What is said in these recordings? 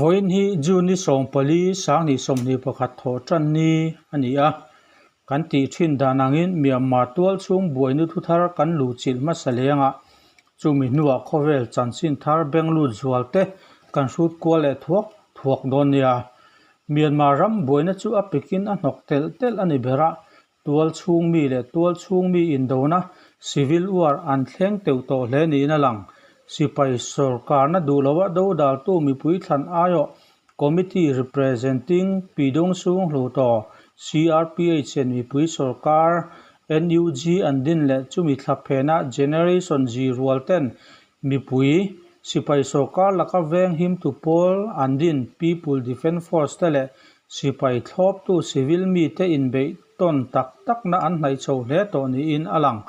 Vawiin hi June ni 14 2021 thawh tan ni a ni a, kan tih thin dan angin Myanmar tual chhung buaina thu thar kan luh chilh hmasa leng a, chumi hnuah khawvel chanchin thar beng lut zual te kan hrut kual leh thuak thuak dawn nia. Myanmar ram buaina chu a pekin a hnawk telh telh a ni ber a, tual chhung mi leh tual chhung mi indona civil war an thleng teuh tawh hle niin a lang. Sipai sawrkarna duh loha dodaltu mipui thlan aiawh Committee Representing Pidong Sung Hluto, CRPH in mipui sawrkar NUG an din leh chumi thla phena Generation Z rual ten mipui sipai sawrkar laka veng himtu pawl an din People Defence Force te leh sipai thlawptu civil mite inbeih tawn tak takna an hnaih chho hle tawh niin a lang.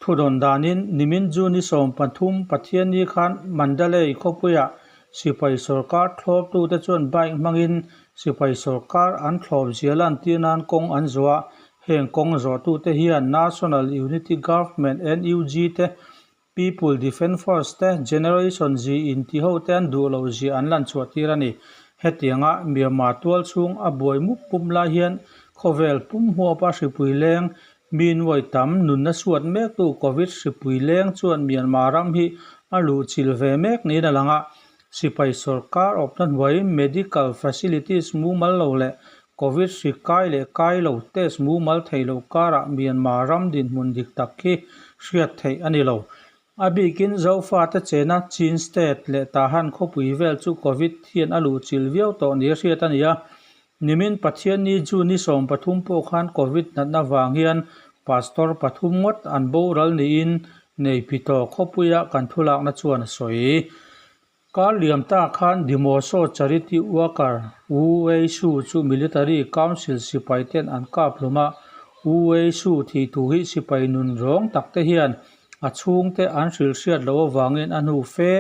Thudawn danin nimin June ni 13 Pathianni khan Mandalay khawpuiah Sipai sawrkar thlawptute chuan bike hmangin sipai sawrkar an thlawp zia lantir nan kawng an zawh a, heng kawng zawhtute hian National Unity Government, NUG, te, People Defence Force te, Generation Z inti hote an duh loh zia an lan chhuah tir a ni. Hetianga Myanmar tual chhung a buai mup mup lai hian khawvel pum huapa hripui leng Mi nuai tam nunna suat mektu Covid hripui leng chuan Myanmar ram hi a luhchilh ve mek niin a lang a, sipai sawrkar awpna hnuai medical facilities mumal lo leh Covid hri kai leh kai lo test mumal thei loh karah Myanmar ram dinhmun dik tak hi hriat theih a ni lo. A bikin Zofate chena Chin State leh Tahan khawpui vel chu Covid hian a luhchilh viau tawh nia hriat a ni a, Nimin Pathianni June ni 13 pawh khan Covid natna vang hian Pastor pathum ngawt an boral niin Neipitaw khawpuia kan thulakna chuan a sawi. Kar liam ta khan Dimoso Charity Worker Wu Wei-su chu Military Council sipai ten an kap hlum a, Wu Wei-su thih thu hi sipai nun rawng tak te hian a chhungte an hrilh hriat loh avangin a hnu fe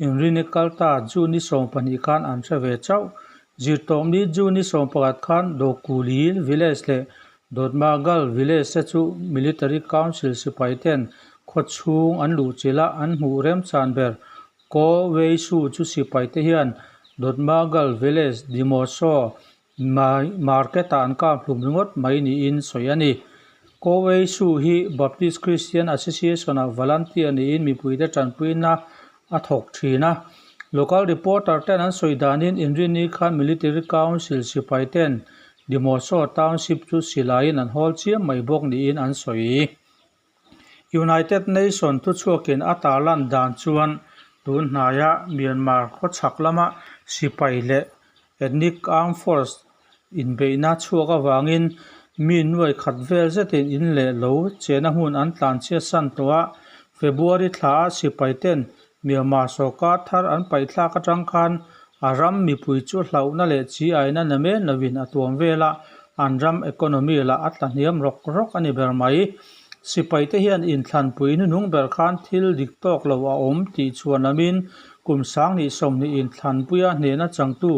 inrini kal ta June ni 12 khan an hre ve chauh. Zirtawpni June ni 11 khan Dokuli Village leh Dotmagal Village te chu Military Council sipai ten khaw chhung an luh chilh a, an hmuh remchan ber Ko Weisu chu sipai te hian Dotmagal Village Dimoso Market ah an kap hlum ringawt mai niin sawi a ni. Ko Weisu hi Baptist Christian Association ah volunteer niin mipuite tanpuina a thawk thin a. Local reporter ten an sawi danin Inrinni khan Military Council sipai ten Dimoso Township chu silaiin an hawl chiam mai bawk niin an sawi. United Nation thuchhuakin a tarlan dan chuan tun hnaia Myanmar khawchhak lama sipai leh ethnic armed force inbeihna chhuak avangin mi nuai khat vel zetin in leh lo chena hmun an tlanchhiat san tawh a, February thla a sipai ten Myanmar sawrkar thar an paihthlak atang khan a ram mipui chu hlauhna leh chi aina na men lovin a tuam vel a, an ram economy lah a tla hniam rawk rawk a ni ber mai. Sipai te hian inthlanpui hnuhnung ber khan thil dik tawk lo a awm tih chhuan lamin kum 2020 inthlanpuia hnehna changtu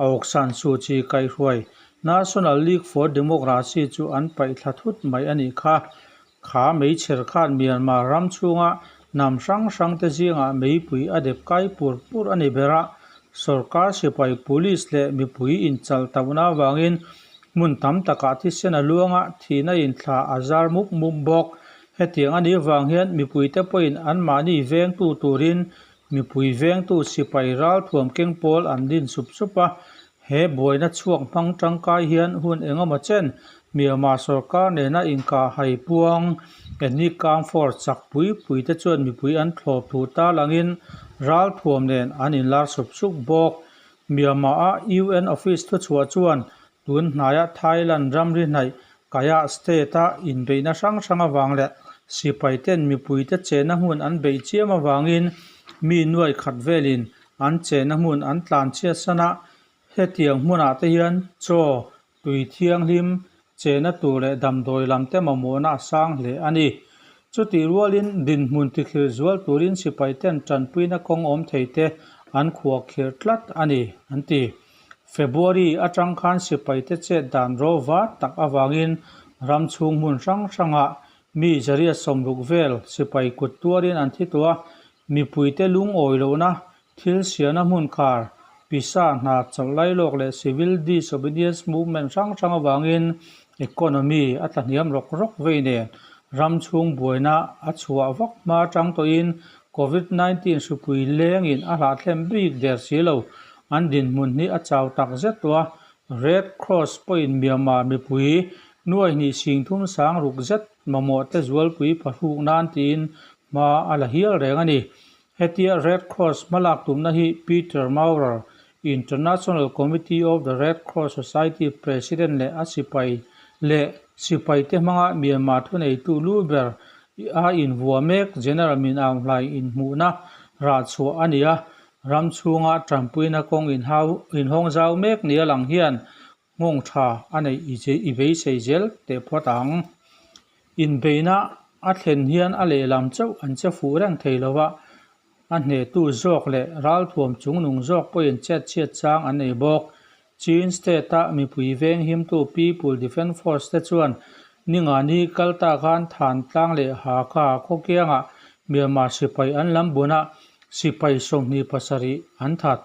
Aung San Suu Kyi kaihhruai National League for Democracy chu an paihthla thut mai a nih kha. Kha meichher khan Myanmar ram chhunga hnam hrang hrangte zingah meipui a dep kai pur pur a ni ber a, sawrkar sipai, police leh mipui inchalh tauhna avangin hmun tam takah thisen a luang a, thihna inthla a zar mup mup bawk. Hetiang a nih avang hian mipuite pawhin anmahni vengtu turin mipui vengtu sipai ralthuam keng pawl an din sup sup a, He buaina chhuak hmang tangkai hian hun engemaw chen Myanmar sawrkar nena inkahhai puang ethnic armed force chak pui pui te chuan mipui an thlawp thu tarlangin ralthuam nen an inlar sup sup bawk. Myanmar-a UN office thuchhuah chuan tun hnaia Thailand ramri hnaih Kayah state-a inbeihna hrang hrang avang leh sipai ten mipuite chenna hmun an beih chiam avangin mi nuai khat velin An chenna hmun an tlan chhiat san a, hetiang hmunah te hian chaw, tui thianghlim, chenna tur leh damdawi lam te mamawhna a sang hle a ni. Chutih rualin dinhmun tithlir zual turin sipai ten tanpuina kawng awm thei te an khuahkhirh tlat a ni, an ti. February atang khan sipaite chet dan rawva tak avangin ram chhung hmun hrang hrangah mi 160 vel sipai kut tuarin an thi tawh a, mipuite lungawi lohna thil siamna hmun khar, pisa hna chawlh lailawk leh civil disobedience movement hrang hrang avangin economy a tlahniam rawk rawk vei nen ram chhung buaina a chhuah vak hma atang tawhin Covid 19 hripui lengin a hlahthlem bik der si lo. An dinhmun hi a chau tak zet tawh a, Red Cross pawhin Myanmar mipui nuai hnih sing thum sang ruk zet mamawh te zualpui phahruk nan tiin hma a la hial reng a ni. Hetia Red Cross hmalak tumna hi Peter Maurer, International Committee of the Red Cross Society President leh a sipai leh sipaite hmanga Myanmar thuneitu lu ber a invuah mek General Min Aung Hlaing inhmuhna rah chhuah a ni a, ram chhunga tanpuina kawng inhawng zau mek nia lang hian nghawng tha a neih i beisei zel teh phawt ang. Inbeihna a thlen hian a lehlam chauh an che fuh reng thei lo va, a hnehtu zawk leh ralthuam chungnung zawk pawhin chet chhiat chang an nei bawk. Chin State-a mipui veng himtu People Defence Force te chuan Ningani kal ta khan Thantlang leh Hakha khawkiangah Myanmar sipai an lam bunah sipai 27 an that.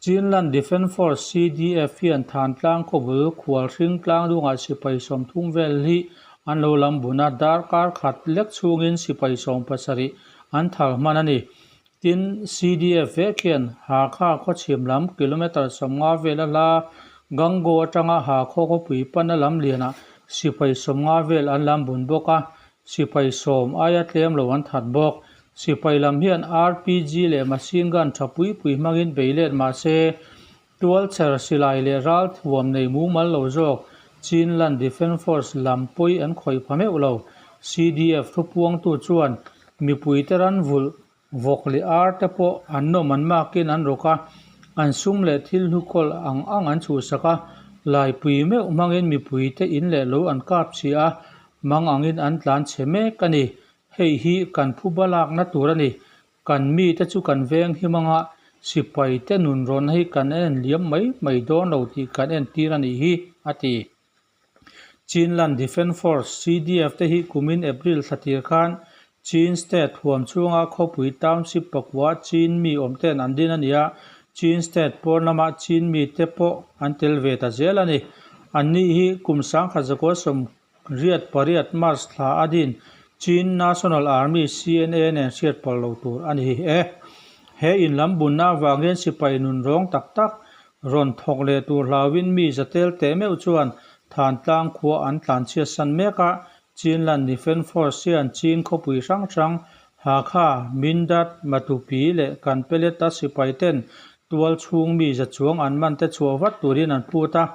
Chinland Defence Force, CDF, hian Thantlang khawbul khualhring tlangdungah sipai 30 vel hi an lo lam bun a, darkar khat lek chhungin sipai 70 an thal hman a ni. Tin, CDF vek hian Hakha khawchhim lam kilometre 50 vel a hla Gangaw atanga Hakhaw khawpui pana lam lianah sipai 50 vel an lam bun bawk a, sipai 10 aia tlem lo an that bawk. Sipai lam hian RPG leh machine gun tha pui pui hmangin bei let mah se, tualchher silai leh ral thuam nei mumal lo zawk Chinland Defence Force lam pawi an khawih pha meuh lo. CDF thupuangtu chuan mipuite ran vulh vawk leh ar te pawh an nawm an makin an rawk a, an sum leh thil hnukawl ang ang an chhuhsak a, laipui meuh hmangin mipuite in leh lo an kap chhia a, mang angin an tlan chhe mek a ni. Hei hi kan phu balakna tur a ni. Kan mite chu kan veng him anga sipaite nun rawnna hi kan en liam mai mai dawn lo tih kan entir a nih hi, a ti. Chinland Defence Force, CDF, te hi kumin April thla tir khan Chin State huam chhunga khawpui township pakua Chin mi awmte'n an din a ni a, Chin State pawn lama Chin mite pawh an tel ve ta zel a ni. Anni hi kum 1910 Riat pariat March thla a din Chin National Army, CNA, nen hriat palh lo tur a ni e. He inlam bunna avangin sipai nun rawng tak tak rawn thawk leh tur hlauin mi zatel teh meuh chuan Thantlang khua an tlanchhiat san mek a, Chinland Defence Force hian Chin khawpui hrang hrang Hakha, Mindat, Matupi leh Kanpeleta sipai ten tual chhung mi za chuang an man te chhuah vat turin an phut a,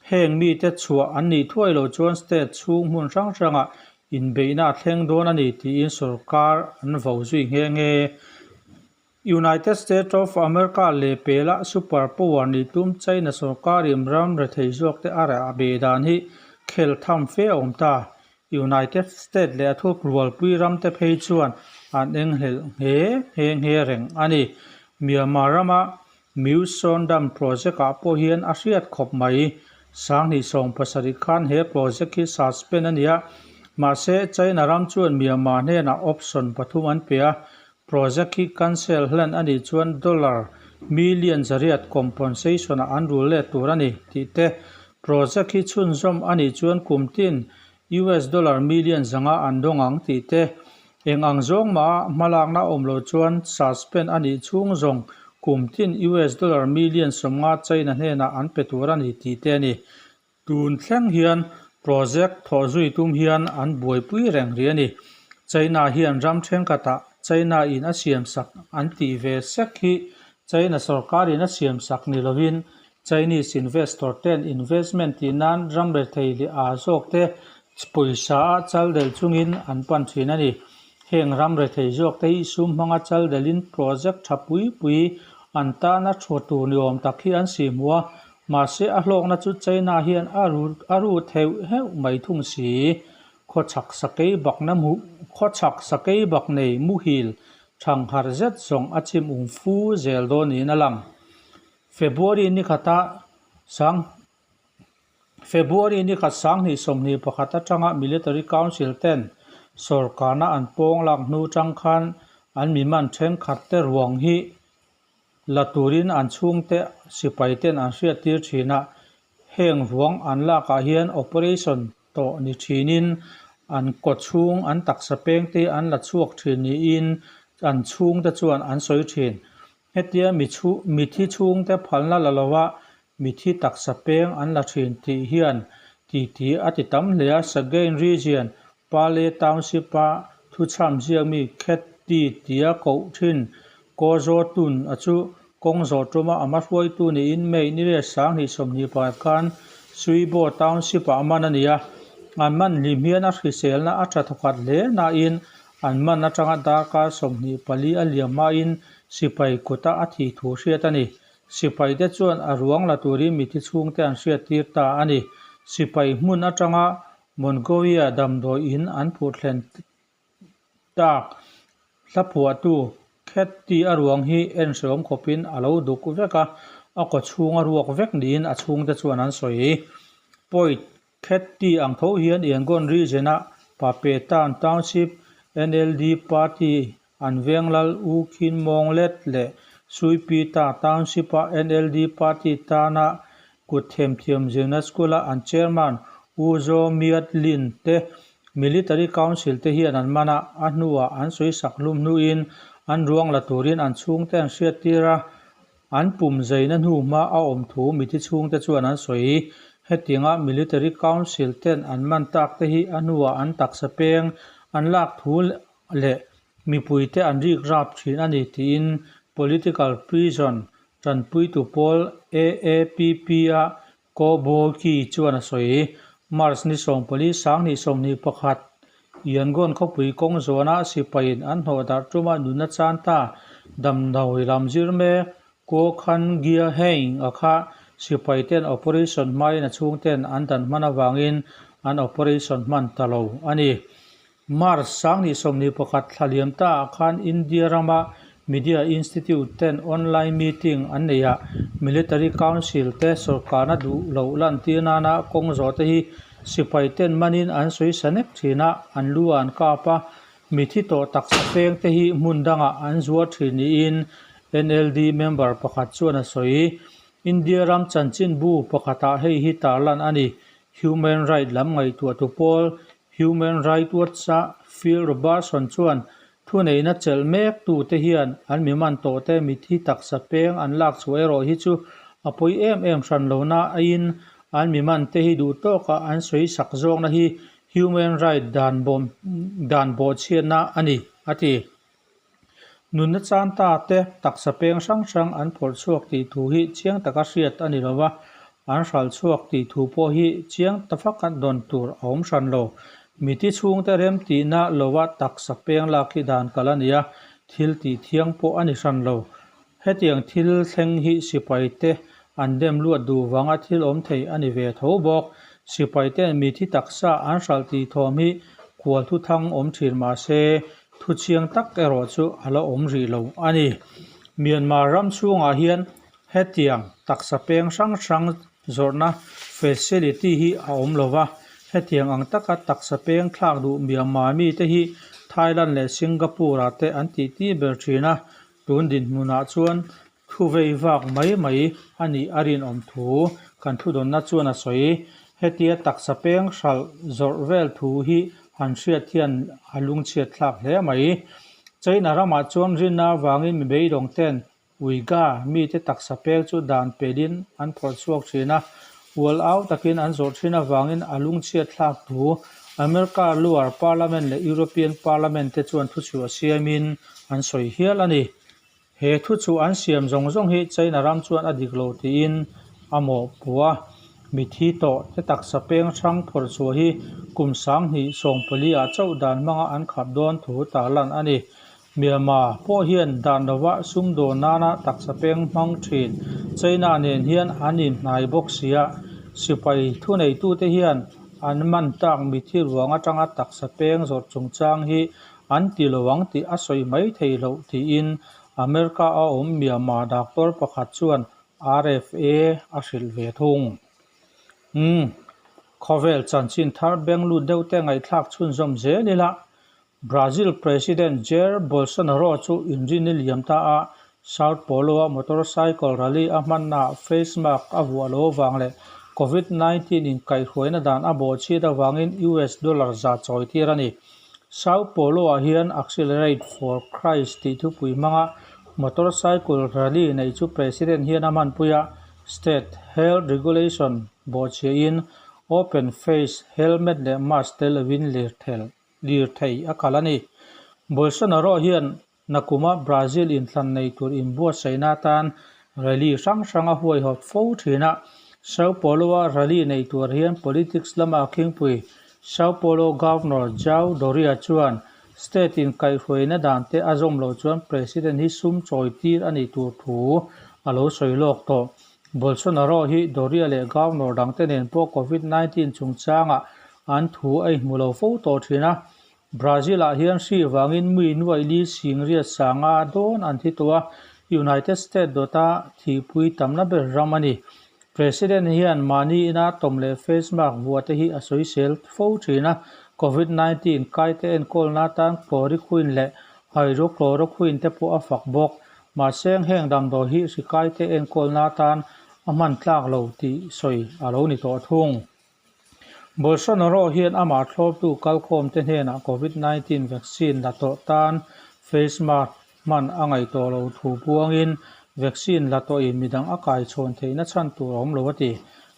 Heng mite chhuah an nih thuai loh chuan state chhung hmun hrang hrangah inbeihna a thleng dawn a ni tiin sorkar an vo zui nghe nghe. United States of America leh pela super power nih tum China sorkarin ram rethei zawkte a rah ve dan hi khel tham fe a awm ta. United States leh a thup rualpui ramte phei chuan an enghlelh nghe nghe nghe reng a ni. Myanmar rama Mewson Dam project ah pawh hian a hriat khawp mai. 2017 khan he project hi suspend a ni a, mahse China ram chuan Myanmar hnenah option pathum an pe a, project hi cancel hlan a nih chuan dollar million zariat compensation ah an rul let tur a ni tih te, project hi chhunzawm a nih chuan kum tin US dollar million zanga an dawng ang tih te, Eng ang zawng mah hmalakna awm lo chuan suspend a nih chhung zawng kum tin US dollar million 50 China hnenah an pe tur a ni tih te a ni. Tun thleng hian project thawh zui tum hian an buaipui reng rih a ni. China hian ram thenkhatah China in a siamsak an tih ve sek hi China sorkarin a siamsak ni lovin Chinese investor ten investment tih nan ram rethei leh aa zawk te pawisa a chal del chungin an pan thin a ni. Heng ram rethei zawk te hi sum hmanga chal delin project tha pui pui an tana thu tur ni awm tak hi an sih hmu a, mahse a hlawkna chu China hian a a ru theuh heuh mai thung si. Khawchhak sakei bakna hmuh khawchhak sakei bak nei muhil. Thangharh zet zawng a chim ung fu zel dawn niin a lang. February ni khata sang February ni khat 2021 atanga Military Council ten sawrkarna an pawng lak hnu tang khan an mi man thenkhat te ruang hi la turin an chhungte sipai ten an hriattir thin a, heng ruang an lakah hian operation tawh ni thinin an kawchhung an taksa peng te an la chhuak thin niin an chhungte chuan an sawi thin. Hetia mi chhu mithi chhungte phalna la lova mithi taksa peng an la thin tih hian titi a ti tam hle a. Sagaing Region Pale Township-a thuchham ziakmi Khet Ti tia koh thin Ko Zaw Tun a chu kawng zawh tuma a hmahruaitu niin May ni riat 2021 khan Suibo Township-ah man a ni a. An man hlim hian a hriselna a tha thawkhat hle nain an man atanga darkar 24 a liam hmain sipai kuta a thih thu hriat a ni. Sipaite chuan a ruang la turin mithi chhungte an hriattir ta a ni. Sipai hmun atanga Mongolia damdawi in an phurh thlen tak hlaphuahtu Khet Ti a ruang hi en hreawm khawpin a lo duk vek a, a kaw chhung a ruak vek niin a chhungte chuan an sawi. Point Khet Ti ang tho hian Yangon Region-a Papetan Township NLD Party an veng lal U Khin Mawng Let leh Suipita Township-a NLD Party tana kut themthiam zirna school-a an chairman U Zaw Myat Lin te Military Council te hian an man a, a hnuah an sawisak hlum hnuin an ruang la turin an chhungte an hriattir a, an pum zaina hnu hma a awm thu mithi chhungte chuan an sawi. Hetianga Military Council ten an man tak te hi a hnuah an taksa peng an lak thu leh mipuite an rik rap thin a ni tiin Political Prison tanpuitu pawl AAPP-a Ko Bo Kyi chuan a sawi. March ni 14 2021 Yangon khawpui kawng zawna sipaiin an hnawh darh tuma nunna chan ta damdawi lam zir mek Ko Khan Gia Hein a kha sipaiten operation hmain a chhungten an dan hman avangin an operation hman ta lo a ni. March 2021 thla liam ta ah khan India rama Media Institute ten online meeting an nei ah Military Council te sawrkarna duh loh lantir nana kawng zawh te hi sipai ten manin an sawi sa nek thin a, an lu ah an kap a, mithi tawh taksa peng te hi hmun dangah an zuar thin niin NLD member pakhat chuan a sawi. India ram chanchinbu pakhatah hei hi tarlan a ni. Human Right lam ngaihtuahtu pawl Human Rights Watch-a Phil Robertson chuan thuneihna chelh mek tute hian an mi man tawhte mithi taksa peng an lak chhuah erawh hi chu a pawi em em hran lo na aiin an mi man te hi duh tawka an sawi sak zawkna hi human right dan bawm dan bawhchhiatna a ni, a ti. Nunna chan ta te taksa peng hrang hrang an phawrh chhuak tih thu hi chiang taka hriat a ni lo va, an hralh chhuak tih thu pawh hi chiang ta fak a dawn tur a awm hran lo. Miti chhungte rem tihna lova taksa peng lak hi dan kal a ni a, thil tih thiang pawh a ni hran lo. Hetiang thil thleng hi sipai te an dem luat duh vanga thil awm thei a ni ve tho bawk. Sipai ten mithi taksa an hralh tih thawm hi kual thu thang awm thin mah se, thu chiang tak erawh chu a la awm rih lo a ni. Myanmar ram chhungah hian hetiang taksa peng hrang hrang zawrhna facility hi a awm lo va, hetiang ang taka taksa peng thlak duh Myanmar mite hi Thailand leh Singapore ah te an tih ber thin a, Tun dinhmunah chuan thu vei vak mai mai a nih a rinawm thu kan thudawnna chuan a sawi. Hetia taksa peng hralh zawrh vel thu hi han hriat hian a lungchhiat thlak hle mai. China ramah chuan rinna avangin mi beidawng ten Uighur mite taksa peng chu dan pelin an phawrh chhuak thin a, ual au takin an zawrh thin avangin a lungchhiat thlak thu America Lower Parliament leh European Parliament te chuan thuchhuah siamin an sawi hial a ni. He thu chu an siam zawng zawng hi China ram chuan a dik lo tiin a mawhpuh a. Mithi tawh te taksa peng hrang phawrh chhuah hi kum 2014 ah chauh dan hmanga an khap dawn thu tarlan a ni. Myanmar pawh hian dan lova sumdawn nana taksa peng hmang thin China nen hian an inhnai bawk si a, sipai thuneitute hian an man tak mithi ruang atanga taksa peng zawrh chungchang hi an ti lo ang tih a sawi mai thei loh tiin America-a awm Myanmar doctor pakhat chuan RFA a hrilh ve thung. Umm, khawvel chanchin thar beng lut deuh te ngaihthlak chhunzawm zel ila Brazil President Jair Bolsonaro chu inrin i liam ta a, Sao Paulo-a motorcycle rally a hmannaah face mask a vuah lo avang leh Covid 19 inkaihhruaina dan a bawhchhiat avangin US dollar za chawi tir a ni. Sao Paulo-ah hian Accelerate for Christ tih thupui hmanga motorcycle rally neih chu President hian a hmanpui a, state health regulation bawhchhiahin open face helmet leh mask tel lovin lirthel. Lirthei a kal a ni. Bolsonaro hian nakuma Brazil inthlan nei tur inbuatsaihna atan rally hrang hrang a huaihawt fo thin a. Sao Paulo-a rally nei tur hian politics lama a khingpui Sao Paulo Governor Joao Doria chuan state inkaihhruaina dan te a zawm loh chuan President hi sum chawi tir a nih tur thu a lo sawi lawk tawh. Bolsonaro hi Doria leh Governor dangte nen pawh Covid 19 chungchangah An thu a inhmu lo fo tawh thin a, Brazil-ah hian hri vangin mi nuaih li singriat sanga dawn an thi tawh a, United States dawta thihpui tamna ber ram a ni. President hian mahni ina tawm leh face mask vuah te hi a sawisel fo thin a, Covid 19 kaite enkawlna atan chloroquine leh hydrochloroquine te pawh a fak bawk. Mahse heng damdawi hi hri kaite enkawlna atan a hman tlak lo tih sawi a lo ni tawh thung. Bolsonaro hian amah thlawptu kalkhawmte hnenah Covid 19 vaccine la tawh tan face mask hman a ngaih tawh lo thu puangin vaccine la tawhin midang a kaichhawn theihna chhan tur a awm lo a ti.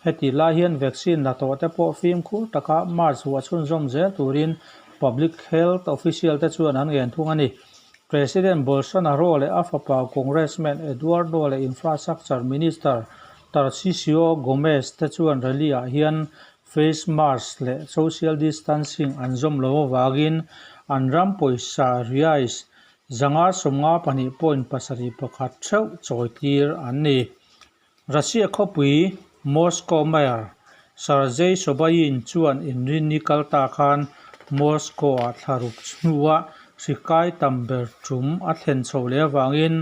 Heti lai hian vaccine la tawhte pawh fimkhur taka mask vuah chhunzawm zel turin public health official te chuan an ngen thung a ni. President Bolsonaro leh a fapa Congressman Eduardo leh Infrastructure Minister Tarcisio Gomes te chuan rally ah hian face mask leh social distancing an zawm lo avangin an ram pawisa reais 552 point 71 theuh chawi tir an ni. Russia khawpui Moscow Mayor Sergei Sobyanin chuan inrinni kal ta khan Moscow-ah thla ruk hnua hri kai tam ber tum a thlen chho leh avangin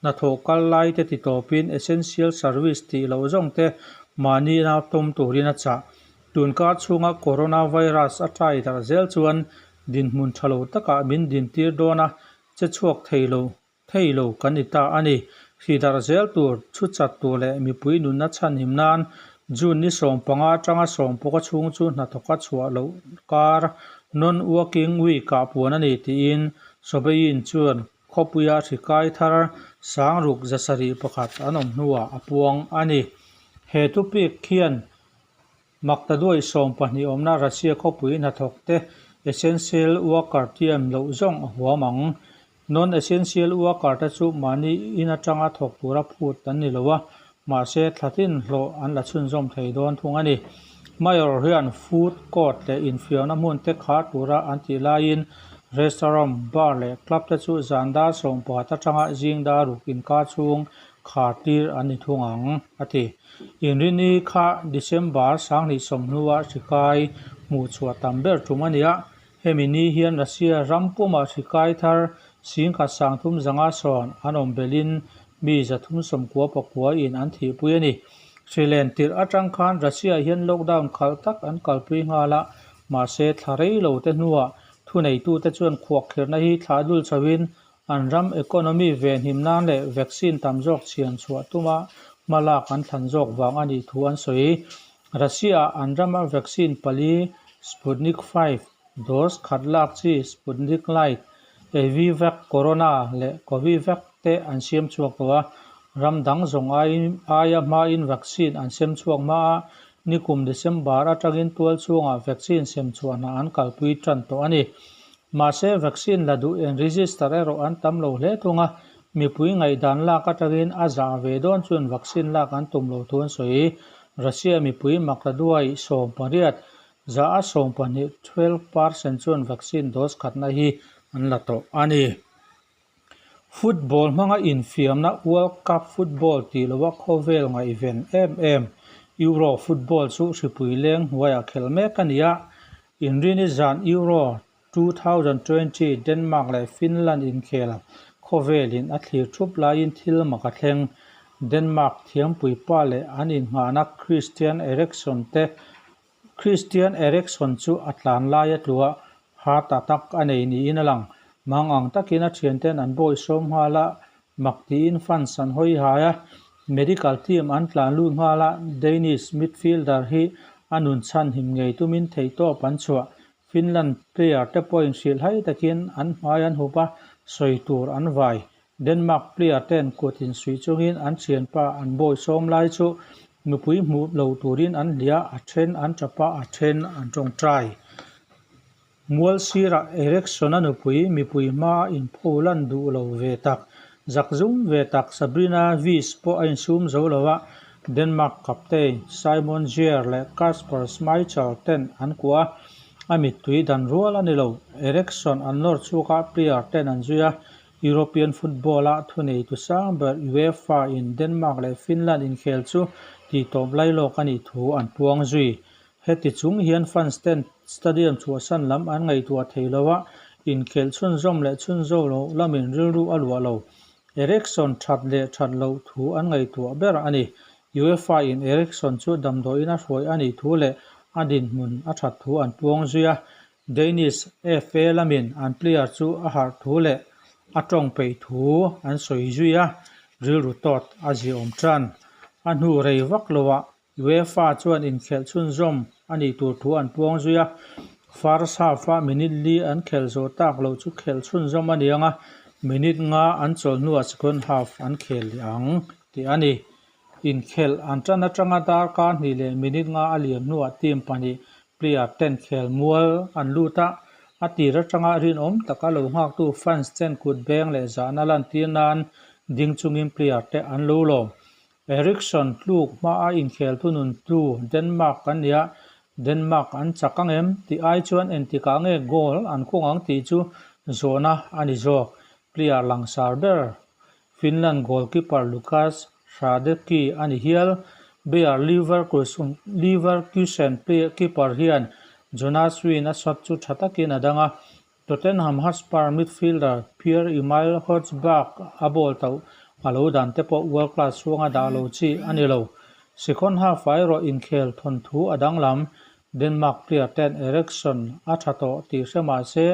hnathawh kal lai te ti tawpin essential service tih loh zawng te mahni nau tawm turin a chah. Tunkar chhunga coronavirus a tai darh zel chuan dinhmun tha lo takah min dintir dawn a, che chhuak thei lo Thei lo kan ni ta a ni. Hri darh zel tur, thu chat tur leh mipui nunna chhanhim nan June ni 15 atanga 16 chhung chu hnathawka chhuah loh kar Non-Working Week ah puan a ni tiin Sobeyin chuan khawpuia hri kai thar 6701 an awm hnuah a puang a ni. He thupik hian Maktaduai 12 awmna Russia khawpui hnathawk te essential worker tiam loh zawng a huam ang. Non-essential worker te chu mahni in atanga thawk tura phut an ni lo a, mahse thlatin hlawh an la chhunzawm thei dawn thung a ni. Mayor hian food court leh infiamna hmun te khar tura an tih laiin restaurant, bar leh club te chu zan dar 11 atanga zing dar ruk inkar chhung khar tir an ni thung ang, a ti. Inrini kha December 2020 hri kai hmuh chhuah tam ber tum a ni a, hemi ni hian Russia ram pumah hri kai thar 13,500 sawn an awm belhin mi 399 in an thihpui a ni. Hri len tirh atang khan Russia hian lockdown khalh tak an kalpui nghal a, mahse thla rei lo te hnuah thuneitute chuan khuahkhirhna hi thlah dul chhoin An ram economy venhim nan leh vaccine tam zawk chhian chhuah tuma hma lak an thlan zawk vang a nih thu an sawi. Russia-ah an rama vaccine pali Sputnik V, dose khat lak chi Sputnik Light, Avivac Corona leh Covivac te an siam chhuak tawh a. Ram dang zawng aia hmain vaccine an sem chhuak hma a, nikum December atangin tual chhungah vaccine sem chhuah hna an kalpui tan tawh a ni. Mahse, vaccine la duh eng register erawh an tam lo hle thung a, mipui ngaihdan lak atangin a zah ve dawn chuan vaccine lak an tum lo thu an sawi. Russia mipui maktaduai 18, za a 12, 12 percent chuan vaccine dose khatna hi an la tawh a ni. Football hmanga infiamna World Cup football tih loha khawvel ngaihven em em Euro football chu hripui leng hnuaiah khelh mek a ni a, Inrini zan Euro. 2020 Denmark leh Finland inkhel khawvelin a thlir thup laiin thil mak a thleng. Denmark thiampuipa leh an innghahna Christian Eriksen te Christian Eriksen chu a tlan lai a tlu a, heart attack a nei niin a lang. Mang ang takin a thianten an bawihsawm nghal a, mak tiin fans an hawi hai a, medical team an tlan lut nghal a, Danish midfielder hi a nun chhanhim ngei tumin theihtawp an chhuah. Finland player te pawhin hrilhhai takin an hmai an hup a, sawi tur an vai. Denmark player ten kut insuih chungin an thianpa an bawihsawm lai chu nupui hmuh lo turin an hliah, a then an tap a, a then an tawngtai. Mual sirah Eriksson-a nupui mipui hmaa inpho lan duh lo ve tak, zakzum ve tak Sabrina Wies pawh a insum zo lo a, Denmark captain Simon Kjaer leh Kasper Schmeichel ten an kuah a, a mittui dan rual a ni lo. Eriksson an nawr chhuak a, player ten an zui a, European football-a thuneitu sang ber UEFA in Denmark leh Finland inkhel chu tihtawp lailawk a nih thu an puang zui. Heti chung hian fans ten stadium chhuahsan lam an ngaihtuah thei lo a, inkhelh chhunzawm leh chhunzawm loh lamin rilru a luah lo. Eriksson that leh that loh thu an ngaihtuah ber a ni. UEFA in Eriksson chu damdawiin a hruai a nih thu leh a dinhmun a that thu an puang zui a. Danish FA lamin an player chu a harh thu leh a tawng peih thu an sawi zui a, rilru tawt a ziaawm tan. A hnu rei vak loah UEFA chuan inkhelh chhunzawm a nih tur thu an puang zui a, first half-a minute li an khelh zawh tak loh chu khelh chhunzawm a ni ang a, minute nga an chawlh hnuah second half an khel leh ang tih a ni. Inkhelh an tan atanga darkar hnih leh minute nga a liam hnuah team pahnih player ten khel mual an lut a, a tir atanga rinawm taka lo nghaktu fans ten kut beng leh zahna lantir nan ding chungin player te an lo lawm. Eriksson tluk hmaa inkhel thununtu Denmark an ni a, Denmark an chak ang em tih ai chuan entikah nge goal an khung ang tih chu zawhna a ni zawk. Player langsar ber Finland goalkeeper Lukas Hradecky a ni hial. Bayer Leverkusen keeper hian Jonas Wind a shot chu tha takin a dang a, Tottenham Hotspur midfielder Pierre-Emile Hojbjerg a ball tauh a lo dan te pawh world class chhunga dah lo chi a ni lo. Second half-ah erawh inkhel thawnthu a danglam. Denmark player ten Eriksen a tha tawh tih hre mah se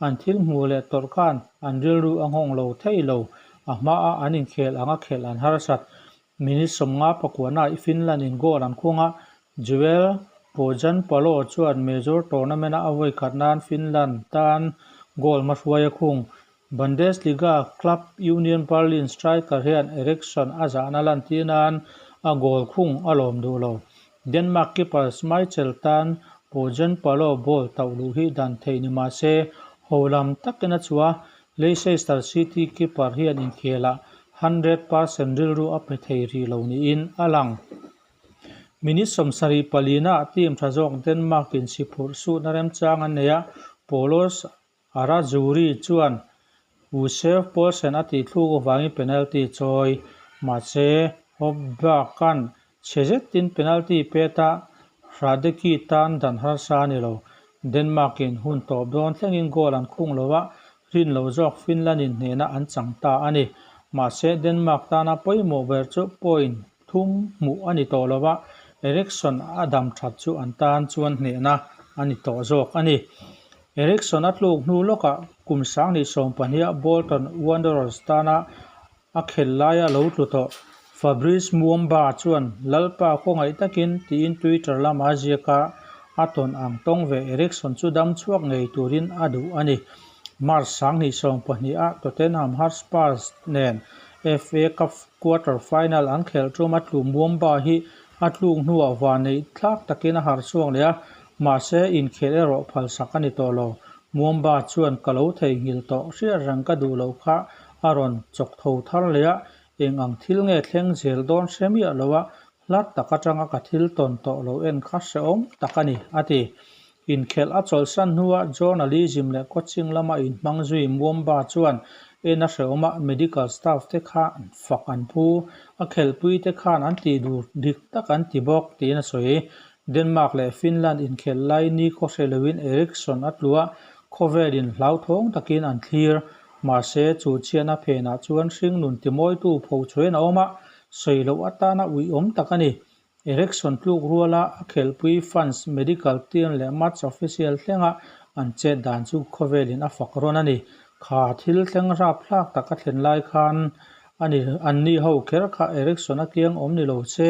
an thil hmuh leh tawrh khan an rilru a nghawng lo thei lo. A hmaa an inkhel anga khelh an harsat. Minute 50 pakuana Finland in goal an khung a, Joel Pohjanpalo chuan major tournament-a a vawi khat nan Finland tan goal hmahruai a khung. Bundesliga club Union Berlin striker hian Eriksson a zahna lantir nan a goal khung a lawm duh lo. Denmark keeper Schmeichel tan Pohjanpalo ball tauh luh hi dan theih ni mah se, ho lam takin a chhuah a, Leicester City keeper hian inkhelah 100% rilru a pe thei rih lo niin a lang. Minute 74 ah team tha zawk Denmark in siphurh suhna remchang an nei a, Paulos Arazzurri chuan Usef Poulsen a tihthluk avangin penalty chawi. Mahse, Hojbjerg-a'n chhe zetin penalty pet a, Hradecky tan dan harsa a ni lo. Denmark-in hun tawp dawn thlengin goal an khung lo a, rin lo zawk Finland-in hnehna an chang ta a ni. Mahse, Denmark tana pawimawh ber chu point thum hmuh a ni tawh lo a, Eriksson a dam that chu an tan chuan hnehna a ni tawh zawk a ni. Eriksson a tluk hnu lawkah kum 2012 a Bolton Wanderers tana a khelh laia lo tlu tawh Fabrice Muamba chuan Lalpa khawngaih takin tiin Twitter lama ziak a, a tawn ang tawng ve Eriksson chu dam chhuak ngei turin a duh a ni. March 2020 ah Tottenham Hotspur nen FA Cup quarter final an khelh tum a tlu Muamba hi a tluk hnuah vanneih thlak takin a harh chhuak leh a, mahse inkhelh erawh phalsak a ni tawh lo. Muamba chuan ka lo theihnghilh tawh hriat reng ka duh loh kha a rawn chawk tho thar leh a, eng ang thil nge thleng zel dawn hre miah lo a, hlat tak atanga ka thil tawn tawh lo en kha hrehawm tak a ni, a ti. Inkhelh a chawlhsan hnuah journalism leh coaching lama inhmang zui Muamba chuan en a hrehawm a, medical staff te khan fak an phu, a khelhpui te khan an tih dur dik tak an ti bawk, tiin a sawi. Denmark leh Finland inkhelh lai ni khaw hre loin Eriksson a tlu a, Khawvelin hlauthawng takin an thlir. Mahse, chu chhiatna phenah chuan hringnun timawitu phochhuain a awm a, sawi loh atana uiawm tak a ni. Ericsson tluk ruala a khelhpui fans, medical team leh match official thlenga an chet dan chu khawvelin a fak rawn a ni. Kha thil thleng rapthlak tak a thlen lai khan a ni anni ho kher kha Ericsson a kiang awm ni lo se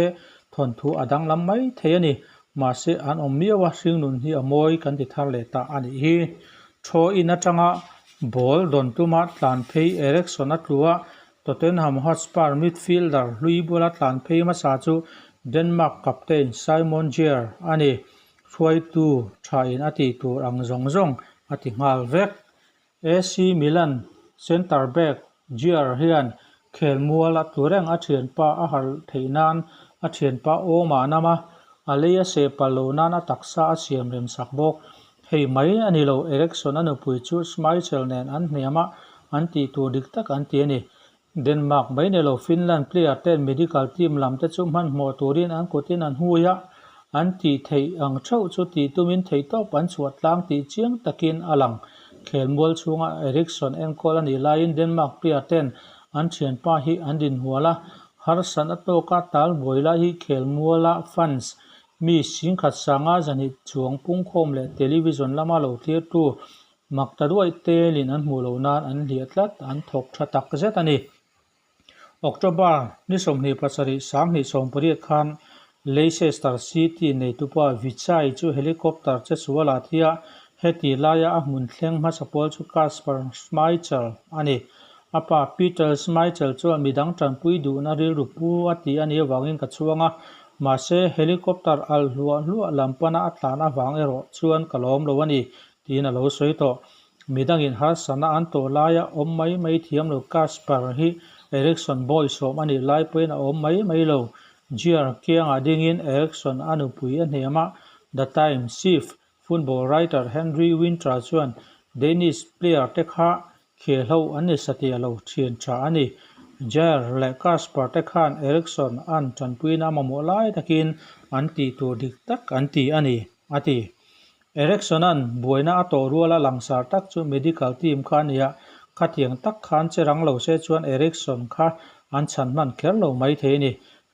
thawnthu a danglam mai thei a ni. Mahse an awm miau a, hringnun hi a mawi kan ti thar leh ta a nih hi. Thaw in atanga ball dawn tuma tlan phei Ericsson a tlu a, Tottenham Hotspur midfielder hlui bula tlan phei hmasa chu Denmark captain Simon Kjaer a ni. Hruaitu thain a tih tur ang zawng zawng a ti nghal vek. AC Milan centre back Kjaer hian khelmual a tlu reng a thianpa a harh theih nan a thianpa awm a nam a, a lei a seh palh loh nan a taksa a siam rem sak bawk. Hei mai a ni lo, Ericsson a nupui chu Schmeichel nen an hniam a, an tih tur dik tak an ti a ni. Denmark mai ni lo, Finland player ten medical team lam te chu hmanhmawh turin an kutin an hui a, an tih theih ang theuh chu tih tumin theihtawp an chhuah tlang tih chiang takin a lang. Khelmual chhunga Ericsson enkawl a nih laiin Denmark player ten an thianpa hi an dinhual a, harsatna tawka tal buai lai hi khelmuala fans Mi singkhat sanga zahnih chuang pungkhawm leh television lama lo thlirtu mak ta duai telin an hmuh loh nan an hliah tlat, an thawk tha tak zet a ni. October ni 27 2018 khan Leicester City neitupa Vichai chu helicopter che sual ah thi a, heti laia a hmun thleng hmasa pawl chu Kasper Schmeichel a ni. A pa Peter Schmeichel chuan midang tanpui duhna rilru pu a ti a nih avangin ka chhuang a, mahse helicopter alh hluah hluah lam pana a tlan avang erawh chuan ka lawm lo a ni, tiin a lo sawi tawh. Midangin harsatna an tawh laia awm mai mai thiam lo Kasper hi Ericsson bawisawm a nih lai pawhin a awm mai mai lo. Gear kiangah dingin Ericsson a nupui a hnem a, The Times chief Football writer Henry Winter chuan Danish player te kha khehlo an ni satih a lo thian tha a ni. Jair leh Kasper te khan Eriksson an tanpuina mamawh lai takin an tih tur dik tak an ti a ni, a ti. Eriksson-a'n buaina a tawh ruala langsar tak chu medical team kha a ni a, khatiang tak khan che rang lo se chuan Eriksson kha an chhan hman kher lo mai thei a ni.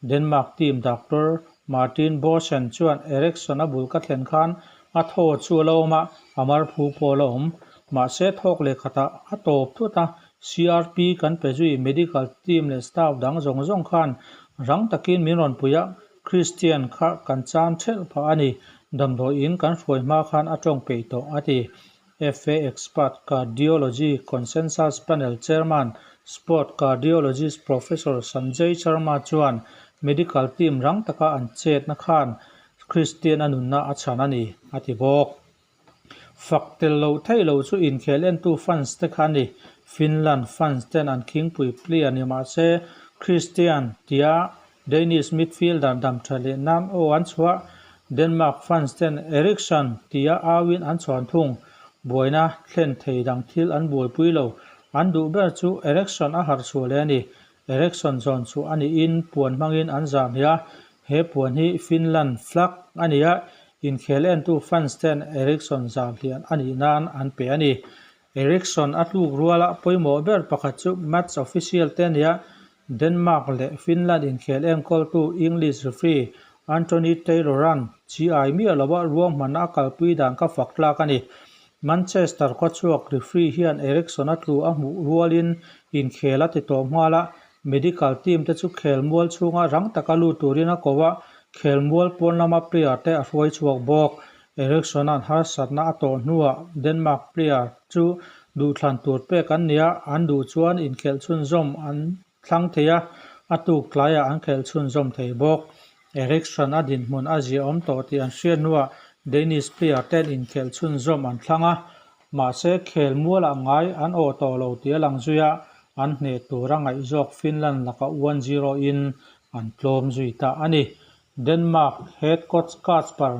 Denmark team doctor Martin Boesen chuan Eriksson a bul ka thlen khan a thaw chu a la awm a, a mar phu pawh a la awm. Mahse thawk leh khatah a tawp thut a, CRP kan pe zui medical team leh staff dang zawng zawng khan rang takin min rawn pui a, Christian kha kan chan thelh phah a ni, damdawi in kan hruai hma khan a tawng peih tawh, a ti. FA Expert Cardiology Consensus Panel Chairman, Sport Cardiologist Professor Sanjay Sharma chuan medical team rang taka an chetna khan Christian a nunna a chhan a ni, a ti bawk. Fak tel loh theih loh chu inkhel entu fans te kha a ni. Finland fans ten an khingpui player ni mah se Christian tia Danish midfielder dam tha leh nan aw an chhuah, Denmark fans ten Eriksen tia auin an chhuan thung. Buaina thlen thei dang thil an buaipui lo. An duh ber chu Eriksen a harh chhuah leh a ni. Eriksen zawn chhuah a nihin puan hmangin an zar hnih a, he puan hi Finland flag a ni a, inkhel entu fans ten Eriksen zar hlian a nih nan an pe a ni. Eriksen a tluk ruala pawimawh ber pakhat chu match official te a ni a, Denmark leh Finland inkhel enkawltu English referee Anthony Taylor-a'n chi ai miah lova ruahmanna a kalpui dan kha fak tlak a ni. Manchester khawchhuak referee hian Eriksen a tlu a hmuh rualin inkhel a ti tawh nghal a, medical team te chu khelmual chhunga rang taka lut turin a ko a, khelmual pawn lama player te a hruai chhuak bawk. Eriksen-a'n harsatna a tawh hnuah Denmark player chu duhthlan tur pek an ni a, an duh chuan inkhelh chhunzawm an thlang thei a, a tuk tlaiah an khelh chhunzawm thei bawk. Eriksen a dinhmun a ziahawm tawh tih an hriat hnuah Danish player ten inkhelh chhunzawm an thlang a, mahse khel mualah ngai an awh tawh lo tih a lang zui a, an hneh tura ngaih zawk Finland laka 1-0 in an tlawm zui ta a ni. Denmark head coach Kasper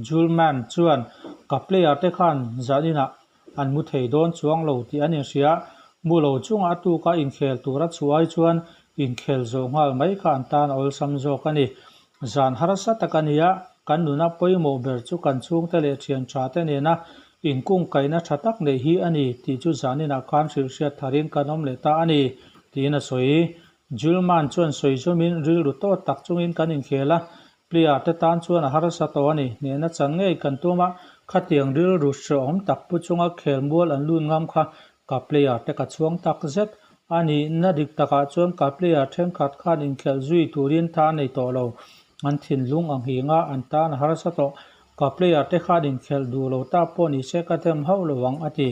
Hjulmand chuan, Ka player te khan zaninah an mu thei dawn chuang lo tih an inhria. Mu lo chunga a tuka inkhel tura chhuah ai chuan inkhel zawh nghal mai kha an tan a awlsam zawk a ni. Zan harsa tak a ni a, kan nuna pawimawh ber chu kan chhungte leh thian tha te nena Inkungkaihna tha tak neih hi a ni tih chu zaninah khan hrilhhriat tharin kan awm leh ta a ni, tiin a sawi. Hjulmand chuan sawi zawmin rilru tawt tak chungin kan inkhel a, player te tan chuan a harsa tawh a ni. Hnehna chan ngei kan tum a, khatiang rilru hrehawm tak pu chunga khelmual an lut ngam kha ka player te ka chhuang tak zet a nihna dik takah chuan ka player thenkhat khan inkhelh zui turin tha nei tawh lo. An thinlung a nghing a, an tan a harsa tawh. Ka player te khan inkhelh duh lo ta pawh ni se ka them hauh lo ang, a ti.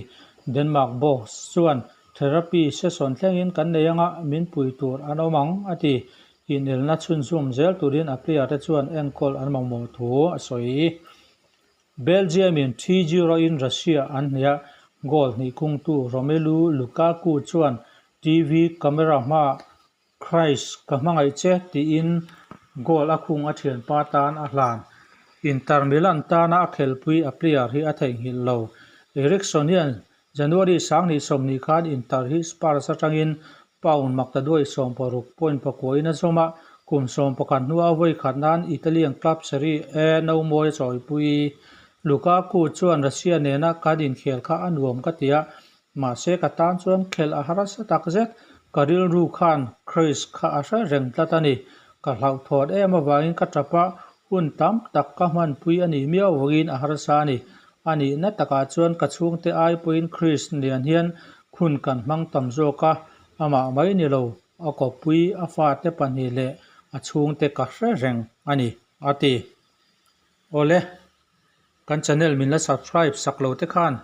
Denmark boss chuan therapy session thlengin kan nei anga min pui tur an awm ang, a ti. Inelna chhunzawm zel turin a player te chuan enkawl an mamawh thu a sawi. Belgium in 3-0 in Russia an hnih a, goal hnih kungtu Romelu Lukaku chuan TV camera hmaah Christ ka hmangaih che tiin goal a khung a thianpa tan a hlan. Inter Milan tana a khelpui a player hi a theihnghilh lo. Eriksen hian January 2020 khan Inter hi Spurs atangin pound maktaduai 60 point pakuain a zawm a, kum 11 hnua a vawi khat nan Italian club Serie A nomawi a chawipui. Lukaku chuan Russia nena kan inkhel kha a nuam ka ti a, Mahse ka tan chuan khelh a harsa tak zet, ka rilru khan Chris kha a hre reng tlat a ni. Ka hlauhthawt em avangin ka tap a, hun tam tak ka hmanpui a nih miau vangin a harsa a ni. A nihna takah chuan ka chhungte ai pawhin Chris nen hian hun kan hmang tam zawk a, amah mai ni lo, a kawppui, a fate pahnih leh a chhungte ka hre reng a ni, a ti. Awle. Kan channel min la subscribe sak lo te khan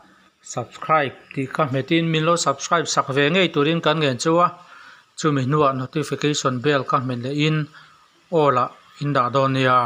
subscribe tih kha hmetin min lo subscribe sak ve ngei turin kan ngen chu a, chumi hnuah notification bell kha hmet lehin all ah in dah dawn nia.